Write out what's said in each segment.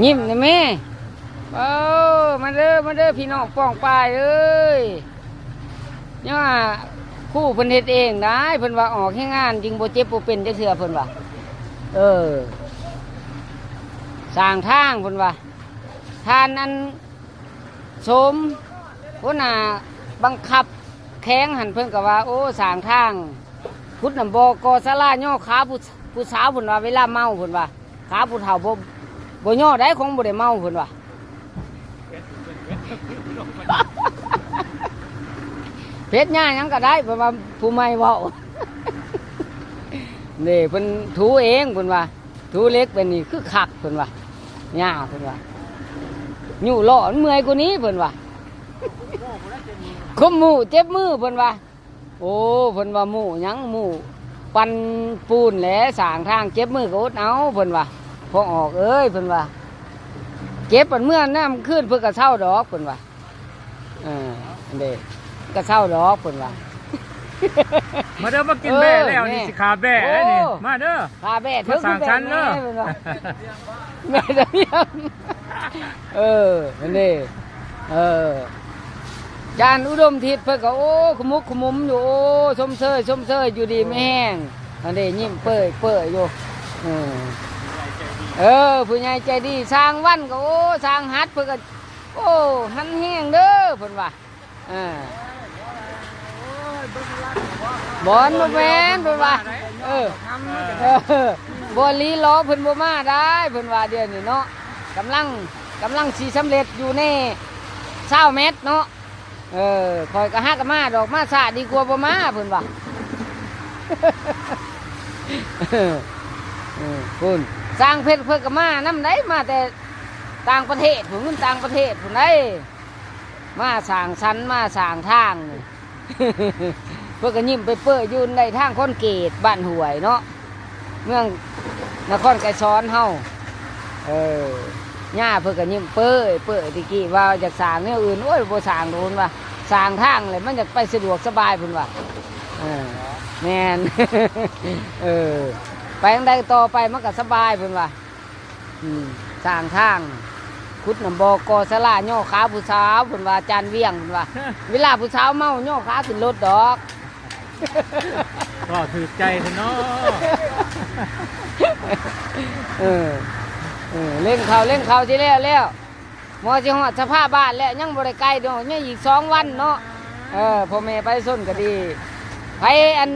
ຍິ້ມແດ່ແມ່. ໂອ້ ມາເດີ ມາເດີ ພີ່ນ້ອງປ້ອງປາຍເອີຍ. ຍັງວ່າຄູເພິ່ນເຮັດເອງໄດ້ ເພິ່ນວ່າອອກແຮງງານຈຶ່ງບໍ່ເຈັບບໍ່ເປັນຈັກເທື່ອ ເພິ່ນວ່າ. ເອີ ສ້າງທາງ ເພິ່ນວ່າ. ທ່ານອັນ ສົມ ຫົວໜ້າບັງຄັບແຂວງຫັ້ນ ເພິ່ນກໍວ່າ ໂອ້ ສ້າງທາງ ຂຸດນ້ຳບໍ່ ກໍ່ສາລາ ຍໍຂາຜູ້ ຜູ້ສາວ ເພິ່ນວ່າ ເວລາເມົາ ເພິ່ນວ່າ ຂາຜູ້ເຖົ້າບໍ່ ບໍ່ຍໍໄດ້ ຄົງບໍ່ໄດ້ເມົາ ເພິ່ນວ່າ. ເຮັດຫຍ້າຫຍັງກໍໄດ້ ເພິ່ນວ່າ ຜູ້ໃໝ່ເວົ້າ. ນີ້ເພິ່ນຖູເອງ ເພິ່ນວ່າ. ຖູເຫຼັກແບບນີ້ຄືຄັກ ເພິ່ນວ່າ. ຫຍ້າ ເພິ່ນວ່າ ຍູ້ລໍ້ມັນເມື່ອຍກວ່ານີ້ ເພິ່ນວ່າ. ຄົມໝູເຈັບມື ເພິ່ນວ່າ. ໂອ້ ເພິ່ນວ່າ ໝູຫຍັງ ໝູປັ່ນປູນແຫຼະ ສ້າງທາງ ເຈັບມືກໍອົດເອົາ ເພິ່ນວ່າ. ພໍ່ອອກເອີຍ ເພິ່ນວ່າ ເຈັບ ອັນເມື່ອນຳຄືນ ເພິ່ນກໍເຊົາດອກ ເພິ່ນວ່າ. ເອີ ອັນເດ ກໍເຊົາດອກ ເພິ່ນວ່າ. ມາເດີ ມາກິນແບ້ແລ້ວນີ້ ເອີ ຊິຂ້າແບ້ແລ້ວນີ້. ໂອ້ ມາເດີ ຂ້າແບ້ ມາສ້າງສັນເດີ ເພິ່ນວ່າ. ແມ່ນ ເອີ ອັນເດ ເອີ ຈານອຸດົມທິດເພິ່ນກໍ ໂອ້ ຂະໝຸກຂະໝຸມຢູ່ ໂອ້ ຊົມເຊີຍ ຊົມເຊີຍ ຢູ່ດີມີແຮງ. ອັນເດ ຍິ້ມເປີຍໆຢູ່. ເອີ ເອີ ຜູ້ໃຫຍ່ໃຈດີ ຊ່າງວັນກໍ ໂອ້ ຊ່າງຫັດເພິ່ນກໍ ໂອ້ ຫັນແຮງເດີ ເພິ່ນວ່າ. ເອີ ບໍ່ ບໍ່ແມ່ນ ເພິ່ນວ່າ. ເອີ ເອີ ບໍ່ ລີລໍ ເພິ່ນບໍ່ມາໄດ້ ເພິ່ນວ່າ ດຽວນີ້ເນາະ ກຳລັງ ກຳລັງຊິສຳເລັດຢູ່ແນ່ ຊາວແມັດເນາະ. ເອີ ຂ້ອຍກໍຫາກະມາດອກ ມາຊ້າດີກວ່າບໍ່ມາ ເພິ່ນວ່າ. ເອີ ເອີ ພຸ້ນ ຊ່າງເພັດເພິ່ນກໍມານຳໄດ໋ ມາແຕ່ຕ່າງປະເທດພຸ້ນ ເງິນຕ່າງປະເທດພຸ້ນໄດ໋ ມາສ້າງສັນ ມາສ້າງທາງນີ້. ເພິ່ນກໍຍິ້ມເປີຍໆຢູ່ ໄດ້ທາງຄອນກຣີດບ້ານຫ້ວຍເນາະ ເມືອງນະຄອນໄກສອນເຮົາ. ເອີ ຍ່າເພິ່ນກໍຍິ້ມເປີຍໆ ແຕ່ກີ້ວ່າຢາກສ້າງແນວອື່ນ ໂອ້ຍ ບໍ່ສ້າງດອກ ເພິ່ນວ່າ ສ້າງທາງແຫຼະ ມັນຢາກໄປສະດວກສະບາຍ ເພິ່ນວ່າ. ເອີ ແມ່ນ ເອີ ໄປທາງໃດຕໍ່ໄປມັນກໍສະບາຍ ເພິ່ນວ່າ. ອືມ ສ້າງທາງ ຂຸດນ້ຳບໍ່ ກໍ່ສາລາ ຍໍຂາຜູ້ສາວ ເພິ່ນວ່າ ຈານວຽງ ເພິ່ນວ່າ. ເວລາຜູ້ສາວເມົາ ຍໍຂາຂຶ້ນລົດດອກ. ເວົ້າຖືກໃຈແທ້ເນາະ. ເອີ ເອີ ເລັ່ງເຂົ້າ ເລັ່ງເຂົ້າ ຊິແລ້ວແລ້ວ ໝໍຊິຮອດສະພາບ້ານແລ້ວ ຍັງບໍ່ໄດ້ໄກດອກ ຍັງອີກສອງວັນເນາະ. ເອີ ພໍ່ແມ່ປະຊາຊົນກໍດີ ໃຜອັນ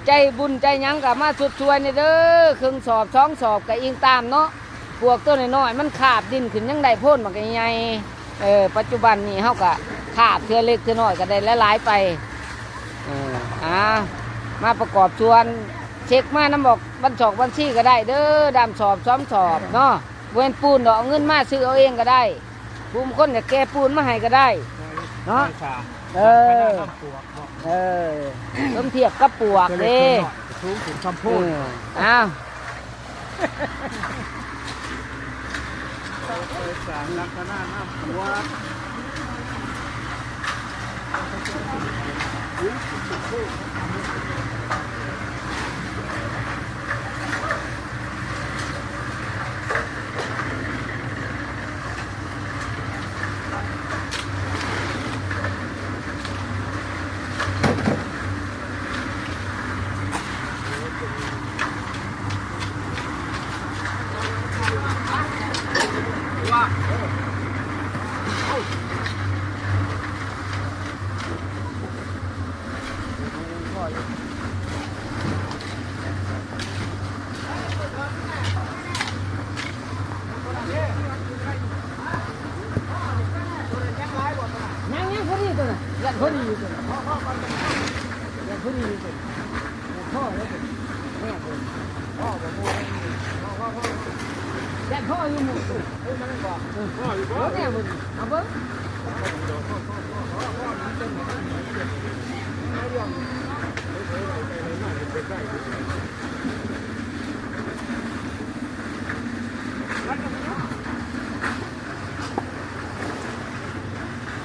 ໃຈບຸນໃຈຫຍັງກໍມາຊົດຊ່ວຍແດ່ເດີ ເຄິ່ງສອບສອງສອບກໍອີງຕາມເນາະ. ພວກໂຕນ້ອຍໆ ມັນຄາບດິນຂຶ້ນ ຍັງໄດ້ໂພນບັກໃຫຍ່ໆ. ເອີ ປັດຈຸບັນນີ້ເຮົາກໍຄາບເທື່ອເລັກເທື່ອນ້ອຍກໍໄດ້ຫຼາຍໆໄປ. ເອີ ອ່າ ມາປະກອບສ່ວນ ເຊັກມານຳ ອອກບັນຊອກບັນຊີກໍໄດ້ເດີ ດຳສອບສອງສອບເນາະ. ບໍ່ແມ່ນປູນດອກ ເອົາເງິນມາຊື້ເອົາເອງກໍໄດ້ ຜູ້ຄົນຢາກແກ່ປູນມາໃຫ້ກໍໄດ້ເນາະ. ເອີ ເອີ ສົມທຽບກັບປວກເດ້ ສູງຂຶ້ນຊ່ຳໂພນ. ເອີ ອ້າວ.